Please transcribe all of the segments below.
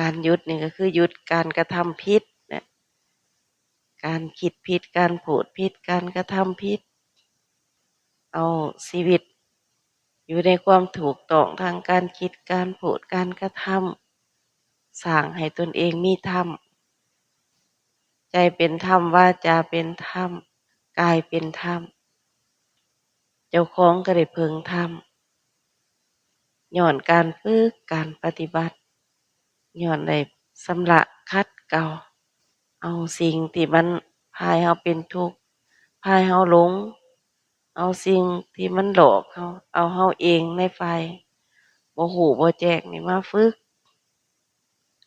ການຢຸດນີ້ກໍຄືຢຸດການກະທຳຜິດນະ ການຄິດຜິດ ການພູດຜິດ ການກະທຳຜິດ ເອົາຊີວິດຢູ່ໃນຄວາມຖືກຕ້ອງທາງການຄິດ ການພູດ ການກະທຳ ສ້າງໃຫ້ຕົນເອງມີທຳ ໃຈເປັນທຳ ວາຈາເປັນທຳ ກາຍເປັນທຳ ເຈົ້າຂອງກໍໄດ້ເພິ່ງທຳ ຍ້ອນການຝຶກ ການປະຕິບັດ ຍ້ອນໄດ້ຊຳລະຂັດເກົາ ເອົາສິ່ງທີ່ມັນພາໃຫ້ເຮົາເປັນທຸກ ພາໃຫ້ເຮົາຫຼົງ ເອົາສິ່ງທີ່ມັນຫຼອກເຮົາ ເອົາເຮົາເອງໃນຝ່າຍບໍ່ຮູ້ບໍ່ແຈ້ງນີ້ມາຝຶກ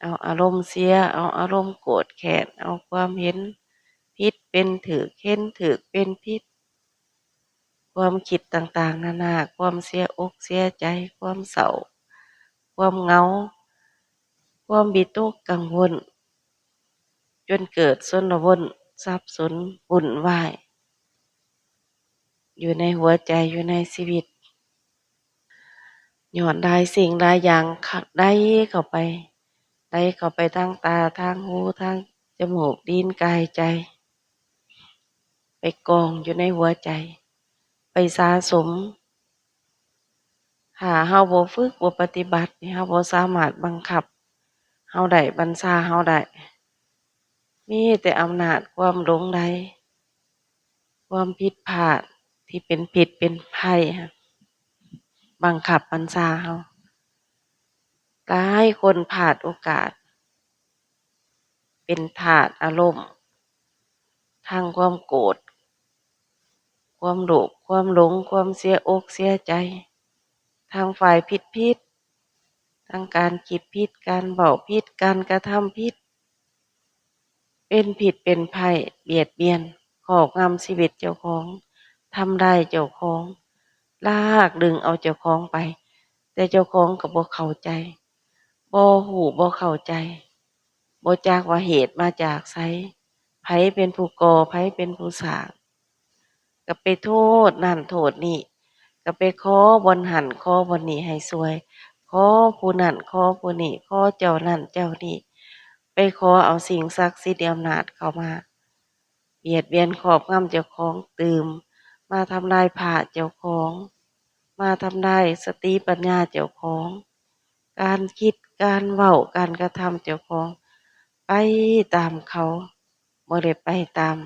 ເອົາອາລົມເສຍ ເອົາອາລົມໂກດແຄ້ນ ເອົາຄວາມເຫັນຜິດເປັນຖືກ ເຫັນຖືກເປັນຜິດ ຄວາມຄິດຕ່າງໆນານາ ຄວາມເສຍອົກເສຍໃຈ ຄວາມເສົ້າ ຄວາມເຫງົາ ຄວາມວິຕົກກັງວົນ ຈົນເກີດຊົນລະວົນ ສັບສົນວຸ່ນວາຍ ຢູ່ໃນຫົວໃຈ ຢູ່ໃນຊີວິດ ຍ້ອນຫຼາຍສິ່ງຫຼາຍຢ່າງໄຫຼເຂົ້າໄປ ໄຫຼເຂົ້າໄປທາງຕາ ທາງຫູ ທາງຈະມູກ ລີ້ນ ກາຍ ໃຈ ໄປກອງຢູ່ໃນຫົວໃຈ ໄປສະສົມ ຖ້າເຮົາບໍ່ຝຶກ ບໍ່ປະຕິບັດນີ້ ເຮົາບໍ່ສາມາດບັງຄັບເຮົາໄດ້ ບັນຊາເຮົາໄດ້ ມີແຕ່ອຳນາດຄວາມຫຼົງໄຫຼ ຄວາມຜິດພາດທີ່ເປັນພິດເປັນໄພ ບັງຄັບບັນຊາເຮົາ ຫຼາຍຄົນພາດໂອກາດ ເປັນທາດອາລົມ ທັງຄວາມໂກດ ຄວາມໂລບ ຄວາມຫຼົງ ຄວາມເສຍອົກເສຍໃຈ ທັງຝ່າຍຜິດໆ ທັງການຄິດຜິດ ການເວົ້າຜິດ ການກະທຳຜິດ ເປັນພິດເປັນໄພ ບຽດບຽນ ຄອບງຳຊີວິດເຈົ້າຂອງ ທຳລາຍເຈົ້າຂອງ ລາກດຶງເອົາເຈົ້າຂອງໄປ ແຕ່ເຈົ້າຂອງກໍບໍ່ເຂົ້າໃຈ ບໍ່ຮູ້ບໍ່ເຂົ້າໃຈ ບໍ່ຈັກວ່າເຫດມາຈາກໃສ ໃຜເປັນຜູ້ກໍ່ ໃຜເປັນຜູ້ສ້າງ ກໍໄປໂທດນັ້ນໂທດນີ້ ກໍໄປຂໍບ່ອນຫັ້ນຂໍບ່ອນນີ້ໃຫ້ຊ່ວຍ ຂໍຜູ້ນັ້ນຂໍຜູ້ນີ້ ຂໍເຈົ້ານັ້ນເຈົ້ານີ້ ໄປຂໍເອົາສິ່ງສັກສິດ ອຳນາດເຂົ້າມາ ບຽດບຽນຄອບງຳເຈົ້າຂອງ ຕື່ມມາທຳລາຍພະເຈົ້າຂອງ ມາທຳລາຍສະຕິປັນຍາເຈົ້າຂອງ ການຄິດ ການເວົ້າ ການກະທຳເຈົ້າຂອງ ໄປຕາມເຂົາ ບໍ່ໄດ້ໄປຕາມ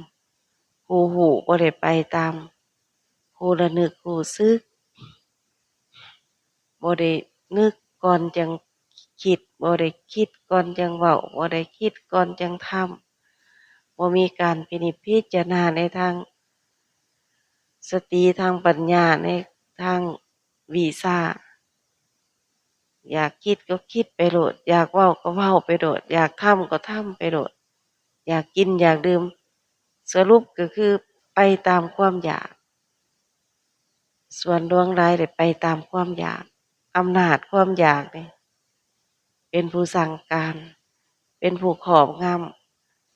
ຜູ້ຮູ້ ບໍ່ໄດ້ໄປຕາມຜູ້ລະນຶກຮູ້ສຶກ ບໍ່ໄດ້ນຶກກ່ອນຈັ່ງຄິດ ບໍ່ໄດ້ຄິດກ່ອນຈັ່ງເວົ້າ ບໍ່ໄດ້ຄິດກ່ອນຈັ່ງທຳ ບໍ່ມີການພິນິດພິຈາລະນາໃນທາງສະຕິ ທາງປັນຍາ ໃນທາງວິຊາ ຢາກຄິດກໍຄິດໄປໂລດ ຢາກເວົ້າກໍເວົ້າໄປໂລດ ຢາກທຳກໍທຳໄປໂລດ ຢາກກິນຢາກດື່ມ ສະຫຼຸບກໍຄືໄປຕາມຄວາມຢາກ ສ່ວນຫຼວງຫຼາຍໄດ້ໄປຕາມຄວາມຢາກ ອຳນາດຄວາມຢາກນີ້ເປັນຜູ້ສັ່ງການ ເປັນຜູ້ຄອບງຳ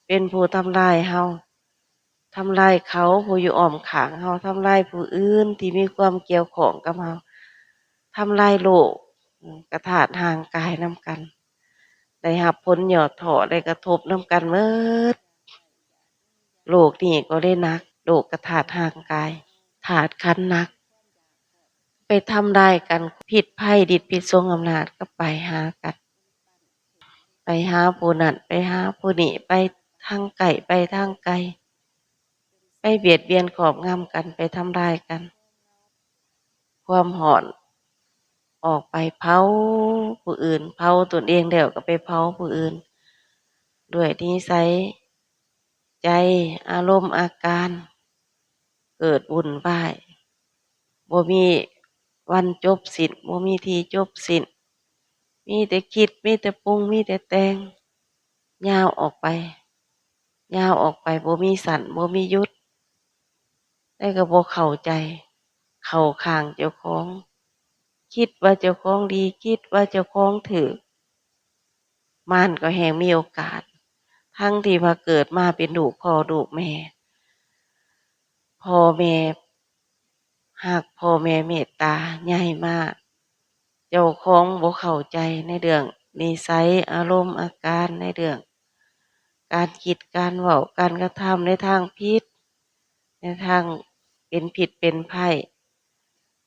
ເປັນຜູ້ທຳລາຍເຮົາ ທຳລາຍເຂົາຜູ້ຢູ່ອ້ອມຂ້າງເຮົາ ທຳລາຍຜູ້ອື່ນທີ່ມີຄວາມກ່ຽວຂ້ອງກັບເຮົາ ທຳລາຍໂລກ ກະທາດຮ່າງກາຍນຳກັນ ໄດ້ຮັບຜົນຫຍໍ້ທໍ້ ໄດ້ກະທົບນຳກັນໝົດ ໂລກນີ້ກໍເລີຍໜັກ ໂລກກະທາດຮ່າງກາຍ ທາດຂັນໜັກ ໄປທຳລາຍກັນ ພິດໄພ ດິດພິດສົງອຳນາດກໍໄປຫາກັນ ໄປຫາຜູ້ນັ້ນ ໄປຫາຜູ້ນີ້ ໄປທາງໃກ້ ໄປທາງໄກ ໄປບຽດບຽນຄອບງຳກັນ ໄປທຳລາຍກັນ ຄວາມຮ້ອນອອກໄປເຜົາຜູ້ອື່ນ ເຜົາຕົນເອງແລ້ວກໍໄປເຜົາຜູ້ອື່ນ ດ້ວຍນິໄສ ໃຈ ອາລົມ ອາການ ເກີດວຸ່ນວາຍ ບໍ່ມີວັນຈົບສິ້ນ ບໍ່ມີທີ່ຈົບສິ້ນ ມີແຕ່ຄິດ ມີແຕ່ປຸງ ມີແຕ່ແຕ່ງ ຍາວອອກໄປ ຍາວອອກໄປ ບໍ່ມີສັ້ນ ບໍ່ມີຢຸດ ແຕ່ກໍບໍ່ເຂົ້າໃຈ ເຂົ້າຂ້າງເຈົ້າຂອງ ຄິດວ່າເຈົ້າຂອງດີ ຄິດວ່າເຈົ້າຂອງຖືກ ມານກໍແຮ່ງມີໂອກາດ ທັງທີ່ວ່າເກີດມາເປັນລູກພໍ່ລູກແມ່ ພໍ່ແມ່ຮັກ ພໍ່ແມ່ເມດຕາ ໃຫຍ່ມາ ເຈົ້າຂອງບໍ່ເຂົ້າໃຈໃນເລື່ອງ ນິໄສ ອາລົມ ອາການ ໃນເລື່ອງການຄິດ ການເວົ້າ ການກະທຳ ໃນທາງຜິດ ໃນທາງເປັນພິດເປັນໄພ.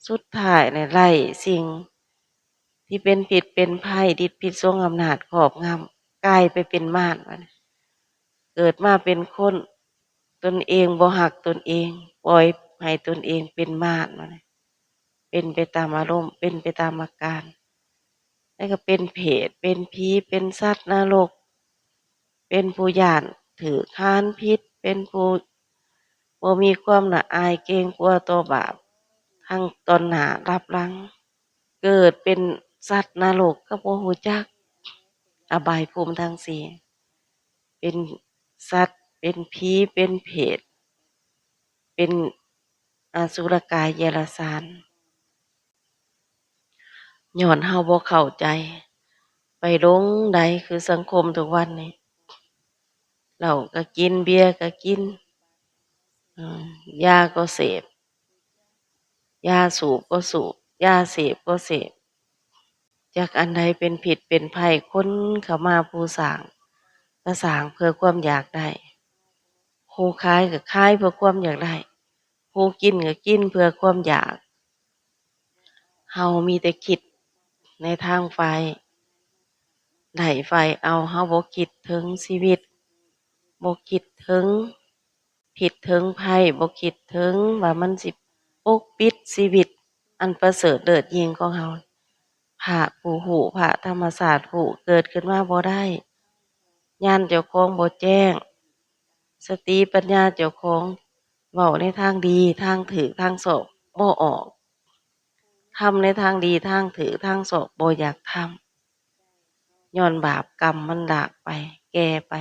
ສຸດທ້າຍແຫຼະ ໄລ່ສິ່ງທີ່ເປັນພິດເປັນໄພ ດິດຜິດສົງອຳນາດຄອບງຳ ກາຍໄປເປັນມານ ບາດນີ້ ເກີດມາເປັນຄົນ ຕົນເອງບໍ່ຮັກຕົນເອງ ປ່ອຍໃຫ້ຕົນເອງເປັນມານ ບາດນີ້ ເປັນໄປຕາມອາລົມ ເປັນໄປຕາມອາການ ແລ້ວກໍເປັນເຜດ ເປັນຜີ ເປັນສັດນະລົກ ເປັນຜູ້ຢ້ານຖືກຫານຜິດ ເປັນຜູ້ບໍ່ມີຄວາມລະອາຍເກງກົວຕໍ່ບາບ ທັງຕອນໜ້າລັບຫຼັງ ເກີດເປັນສັດນະລົກກໍບໍ່ຮູ້ຈັກ ອະບາຍພູມທັງສີ່ ເປັນສັດ ເປັນຜີ ເປັນເຜດ ເປັນອະສຸລະກາຍເດຍລະສານ. ຍ້ອນເຮົາບໍ່ເຂົ້າໃຈ ໄປຫຼົງໄຫຼຄືສັງຄົມທຸກວັນນີ້ ເຫຼົ້າກໍກິນ ເບຍກໍກິນ ເອີ ຢາກໍເສບ ຢາສູບກໍສູບ ຢາເສບກໍເສບ ຈັກອັນໃດເປັນພິດເປັນໄພ ຄົນເຂົ້າມາ ຜູ້ສ້າງກໍສ້າງເພື່ອຄວາມຢາກໄດ້ ຜູ້ຂາຍກໍຂາຍເພື່ອຄວາມຢາກໄດ້ ຜູ້ກິນກໍກິນເພື່ອຄວາມຢາກ. ເຮົາມີແຕ່ຄິດໃນທາງຝ່າຍໄດ້ຝ່າຍເອົາ ເຮົາບໍ່ຄິດເຖິງຊີວິດ ບໍ່ຄິດເຖິງ ຜິດເຖິງໄພ ບໍ່ຄິດເຖິງວ່າມັນຊິປົກປິດຊີວິດອັນປະເສີດເລີດຍິ່ງຂອງເຮົາ. ພະຜູ້ຮູ້ ພະທຳມະຊາດຮູ້ ເກີດຂຶ້ນມາບໍ່ໄດ້ ຍານເຈົ້າຂອງບໍ່ແຈ້ງ ສະຕິປັນຍາເຈົ້າຂອງເວົ້າໃນທາງດີ ທາງຖືກ ທາງຊອບບໍ່ອອກ ທຳໃນທາງດີ ທາງຖືກ ທາງຊອບບໍ່ຢາກທຳ ຍ້ອນບາບກຳມັນລາກໄປ ແກ່ໄປ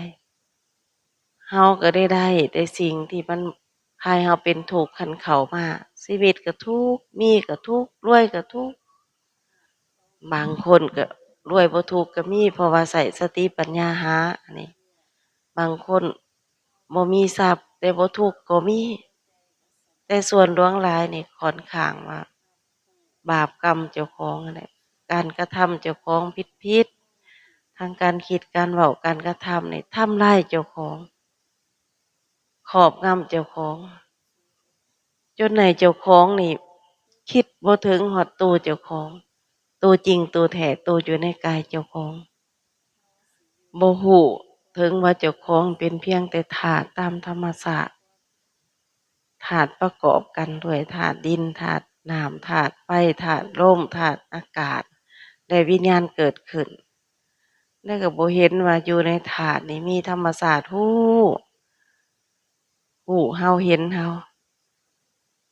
ເຮົາກໍໄດ້ໄດ້ແຕ່ສິ່ງທີ່ມັນພາໃຫ້ເຮົາເປັນທຸກ ຄັນເຂົ້າມາ ຊີວິດກໍທຸກ ມີກໍທຸກ ລວຍກໍທຸກ ບາງຄົນກໍລວຍບໍ່ທຸກກໍມີ ເພາະວ່າໃຊ້ສະຕິປັນຍາຫາ ອັນນີ້ ບາງຄົນບໍ່ມີຊັບແຕ່ບໍ່ທຸກກໍມີ ແຕ່ສ່ວນຫຼວງຫຼາຍນີ້ຂ້ອນຂ້າງວ່າ ບາບກຳເຈົ້າຂອງຫັ້ນແຫຼະ ການກະທຳເຈົ້າຂອງຜິດໆ ທັງການຄິດ ການເວົ້າ ການກະທຳນີ້ ທຳລາຍເຈົ້າຂອງ ຄອບງຳເຈົ້າຂອງ ຈົນໃຫ້ເຈົ້າຂອງນີ້ຄິດບໍ່ເຖິງຮອດໂຕເຈົ້າຂອງ ໂຕຈິງ ໂຕແທ້ ໂຕຢູ່ໃນກາຍເຈົ້າຂອງ ບໍ່ຮູ້ເຖິງວ່າເຈົ້າຂອງເປັນພຽງແຕ່ທາດຕາມທຳມະຊາດ ທາດປະກອບກັນດ້ວຍທາດດິນ ທາດນ້ຳ ທາດໄຟ ທາດລົມ ທາດອາກາດ ແລະ ວິນຍານເກີດຂຶ້ນ ແລະ ກໍບໍ່ເຫັນວ່າຢູ່ໃນທາດນີ້ມີທຳມະຊາດຮູ້ ຮູ້ເຮົາ ເຫັນເຮົາ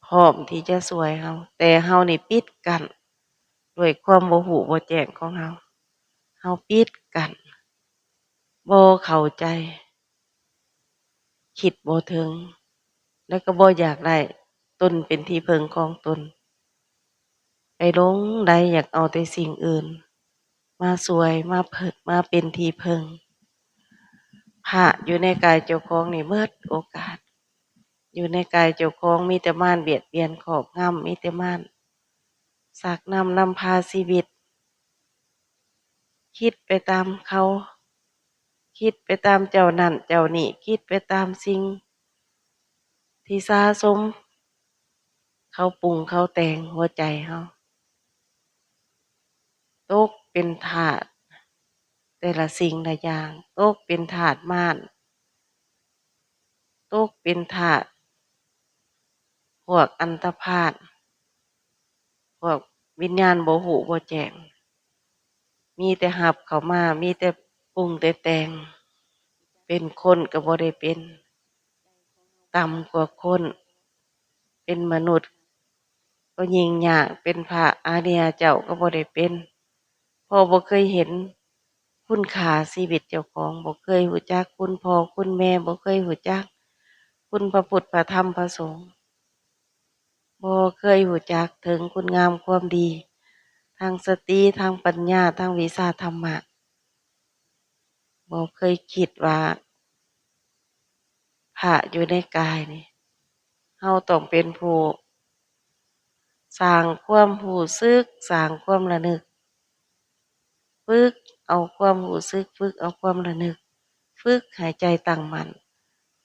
ພ້ອມທີ່ຈະຊ່ວຍເຮົາ ແຕ່ເຮົານີ້ປິດກັ້ນ ດ້ວຍຄວາມບໍ່ຮູ້ບໍ່ແຈ້ງຂອງເຮົາ ເຮົາປິດກັ້ນ ບໍ່ເຂົ້າໃຈ ຄິດບໍ່ເຖິງ ແລະ ກໍບໍ່ຢາກໄດ້ຕົນເປັນທີ່ເພິ່ງຂອງຕົນ ໄປຫຼົງໄຫຼຢາກເອົາແຕ່ສິ່ງອື່ນມາຊ່ວຍ ມາເພິ່ງ ມາເປັນທີ່ເພິ່ງ. ພະຢູ່ໃນກາຍເຈົ້າຂອງນີ້ເໝິດໂອກາດ ຢູ່ໃນກາຍເຈົ້າຂອງມີແຕ່ມານບຽດບຽນຄອບງຳ ມີແຕ່ມານຊັກນຳນຳພາຊີວິດ ຄິດໄປຕາມເຂົາ ຄິດໄປຕາມເຈົ້ານັ້ນເຈົ້ານີ້ ຄິດໄປຕາມສິ່ງທີ່ສະສົມ ເຂົາປຸງເຂົາແຕ່ງຫົວໃຈເຮົາ ຕົກເປັນທາດແຕ່ລະສິ່ງລະຢ່າງ ຕົກເປັນທາດມານ ຕົກເປັນທາດພວກອັນຕະພານ ພວກວິນຍານບໍ່ຮູ້ບໍ່ແຈ້ງ ມີແຕ່ຮັບເຂົ້າມາ ມີແຕ່ປຸງແຕ່ແຕ່ງ ເປັນຄົນກໍບໍ່ໄດ້ເປັນ ຕ່ຳກວ່າຄົນ ເປັນມະນຸດກໍຍິ່ງຍາກ ເປັນພະອະລິຍະເຈົ້າກໍບໍ່ໄດ້ເປັນ ເພາະບໍ່ເຄີຍເຫັນຄຸນຄ່າຊີວິດເຈົ້າຂອງ ບໍ່ເຄີຍຮູ້ຈັກຄຸນພໍ່ຄຸນແມ່ ບໍ່ເຄີຍຮູ້ຈັກຄຸນພະພຸດ ພະທຳ ພະສົງ ບໍ່ເຄີຍຮູ້ຈັກເຖິງຄຸນງາມຄວາມດີ ທັງສະຕິ ທັງປັນຍາ ທັງວິຊາທຳມະ ບໍ່ເຄີຍຄິດວ່າພະຢູ່ໃນກາຍນີ້ ເຮົາຕ້ອງເປັນຜູ້ສ້າງຄວາມຮູ້ສຶກ ສ້າງຄວາມລະນຶກ ຝຶກ ເອົາຄວາມຮູ້ສຶກ, ຝຶກເອົາຄວາມລະນຶກ, ຝຶກໃຫ້ໃຈຕັ້ງໝັ້ນ,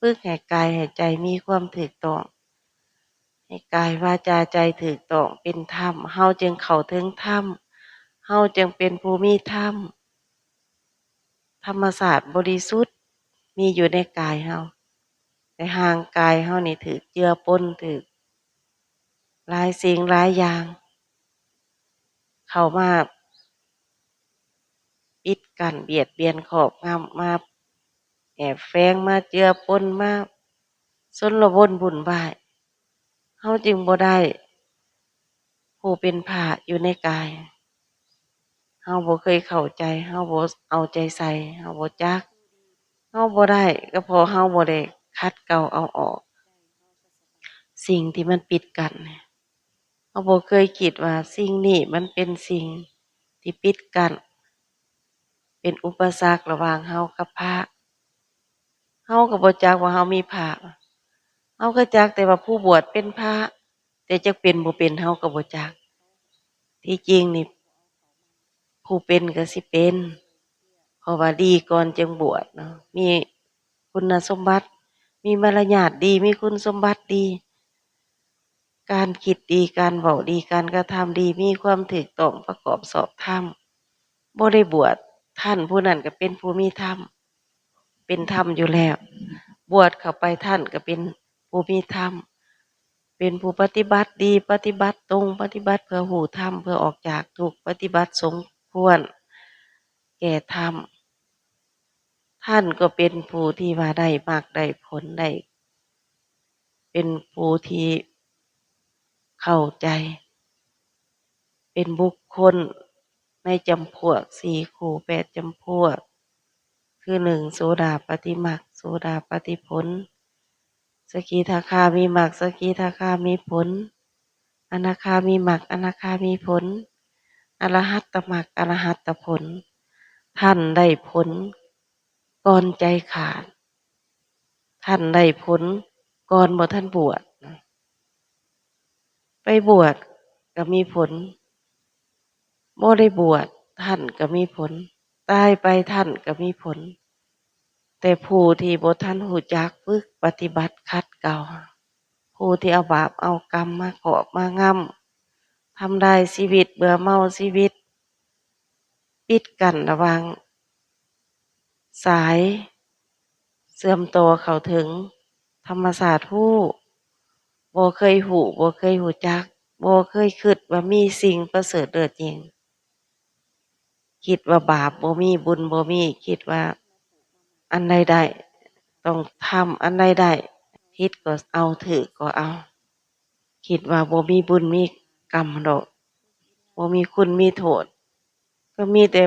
ຝຶກໃຫ້ກາຍໃຫ້ໃຈມີຄວາມຖືກຕ້ອງ, ໃຫ້ກາຍວາຈາໃຈຖືກຕ້ອງເປັນທຳ, ເຮົາຈຶ່ງເຂົ້າເຖິງທຳ, ເຮົາຈຶ່ງເປັນຜູ້ມີທຳ. ທຳມະຊາດບໍລິສຸດມີຢູ່ໃນກາຍເຮົາ, ແຕ່ຮ່າງກາຍເຮົານີ້ຖືກເຈືອປົນ, ຖືກຫຼາຍສິ່ງຫຼາຍຢ່າງເຂົ້າມາປິດກັ້ນ, ບຽດບຽນ, ຄອບງຳ, ມາແອບແຝງ, ມາເຈືອປົນ, ມາຊົນລະວົນວຸ່ນວາຍ. ເຮົາຈຶ່ງບໍ່ໄດ້ຜູ້ເປັນພະຢູ່ໃນກາຍ. ເຮົາບໍ່ເຄີຍເຂົ້າໃຈ, ເຮົາບໍ່ເອົາໃຈໃສ່, ເຮົາບໍ່ຈັກ, ເຮົາບໍ່ໄດ້ ກໍເພາະເຮົາບໍ່ໄດ້ຂັດເກົາເອົາອອກສິ່ງທີ່ມັນປິດກັ້ນ. ເຮົາບໍ່ເຄີຍຄິດວ່າສິ່ງນີ້ມັນເປັນສິ່ງທີ່ປິດກັ້ນ, ເປັນອຸປະສັກລະຫວ່າງເຮົາກັບພະ. ເຮົາກໍບໍ່ຈັກວ່າເຮົາມີພະ, ເຮົາກໍຈັກແຕ່ວ່າຜູ້ບວດເປັນພະ, ແຕ່ຈັກເປັນບໍ່ເປັນເຮົາກໍບໍ່ຈັກ. ທີ່ຈິງນີ້ຜູ້ເປັນກໍຊິເປັນ, ເພາະວ່າດີກ່ອນຈຶ່ງບວດເນາະ, ມີຄຸນນະສົມບັດ, ມີມາລະຍາດດີ, ມີຄຸນສົມບັດດີ, ການຄິດດີ, ການເວົ້າດີ, ການກະທຳດີ, ມີຄວາມຖືກຕ້ອງປະກອບຊອບທຳ. ບໍ່ໄດ້ບວດ, ທ່ານຜູ້ນັ້ນກໍເປັນຜູ້ມີທຳ, ເປັນທຳຢູ່ແລ້ວ. ບວດເຂົ້າໄປ, ທ່ານກໍເປັນຜູ້ມີທຳ, ເປັນຜູ້ປະຕິບັດດີ, ປະຕິບັດຕົງ, ປະຕິບັດເພື່ອຮູ້ທຳ, ເພື່ອອອກຈາກທຸກ, ປະຕິບັດສົມຄວນແກ່ທຳ. ທ່ານກໍເປັນຜູ້ທີ່ວ່າໄດ້ມັກໄດ້ຜົນ, ໄດ້ ເປັນຜູ້ທີ່ເຂົ້າໃຈ, ເປັນບຸກຄົນໃນຈຳພວກສີ່ຄູ່ແປດຈຳພວກ, ຄື ໜຶ່ງ ໂສດາປະຕິມັກ, ໂສດາປະຕິຜົນ, ສະກິທາຄາມີມັກ, ສະກິທາຄາມີຜົນ, ອະນາຄາມີມັກ, ອະນາຄາມີຜົນ, ອະລະຫັດຕະມັກ, ອະລະຫັດຕະຜົນ. ທ່ານໄດ້ຜົນກ່ອນໃຈຂາດ. ທ່ານໄດ້ຜົນກ່ອນບໍ່ທັນບວດ. ໄປບວດກໍມີຜົນ, ບໍ່ໄດ້ບວດທ່ານກໍມີຜົນ, ຕາຍໄປທ່ານກໍມີຜົນ. ແຕ່ຜູ້ທີ່ບໍ່ທັນຮູ້ຈັກຝຶກປະຕິບັດຂັດເກົາ, ຜູ້ທີ່ເອົາບາບເອົາກຳມາຄອບມາງຳ, ທຳລາຍຊີວິດ, ເບື່ອເມົາຊີວິດ, ປິດກັ້ນລະຫວ່າງສາຍເຊື່ອມຕໍ່ເຂົ້າເຖິງທຳມະຊາດຮູ້, ບໍ່ເຄີຍຮູ້, ບໍ່ເຄີຍຮູ້ຈັກ, ບໍ່ເຄີຍຄິດວ່າມີສິ່ງປະເສີດເລີດຍິ່ງ. ຄິດວ່າບາບບໍ່ມີ, ບຸນບໍ່ມີ, ຄິດວ່າອັນໃດໄດ້, ຕ້ອງທຳອັນໃດໄດ້, ຜິດກໍເອົາ, ຖືກກໍເອົາ. ຄິດວ່າບໍ່ມີບຸນມີກຳດອກ, ບໍ່ມີຄຸນມີໂທດ, ກໍມີແຕ່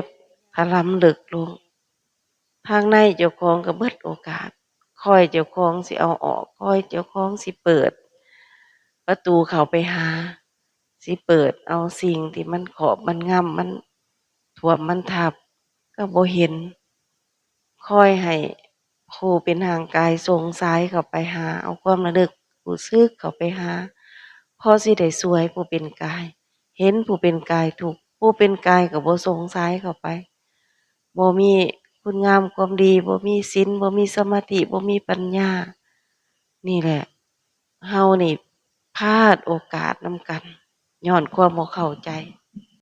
ຖະລ່ຳເລິກລົງ. ທາງໃນເຈົ້າຂອງກໍເບິດໂອກາດ, ຄອຍເຈົ້າຂອງຊິເອົາອອກ, ຄອຍເຈົ້າຂອງຊິເປີດປະຕູເຂົ້າໄປຫາ, ຊິເປີດເອົາສິ່ງທີ່ມັນຄອບ, ມັນງຳ, ມັນຖ້ວມ, ມັນທັບ, ກໍບໍ່ເຫັນ. ຄອຍໃຫ້ຜູ້ເປັນຮ່າງກາຍສົ່ງສາຍເຂົ້າໄປຫາ, ເອົາຄວາມລະນຶກຮູ້ສຶກເຂົ້າໄປຫາ, ພໍຊິໄດ້ຊ່ວຍຜູ້ເປັນກາຍ, ເຫັນຜູ້ເປັນກາຍທຸກ, ຜູ້ເປັນກາຍກໍບໍ່ສົ່ງສາຍເຂົ້າໄປ, ບໍ່ມີຄຸນງາມຄວາມດີ, ບໍ່ມີສິນ, ບໍ່ມີສະມາທິ, ບໍ່ມີປັນຍາ. ນີ້ແຫຼະ ເຮົານີ້ພາດໂອກາດນຳກັນ ຍ້ອນຄວາມບໍ່ເຂົ້າໃຈ.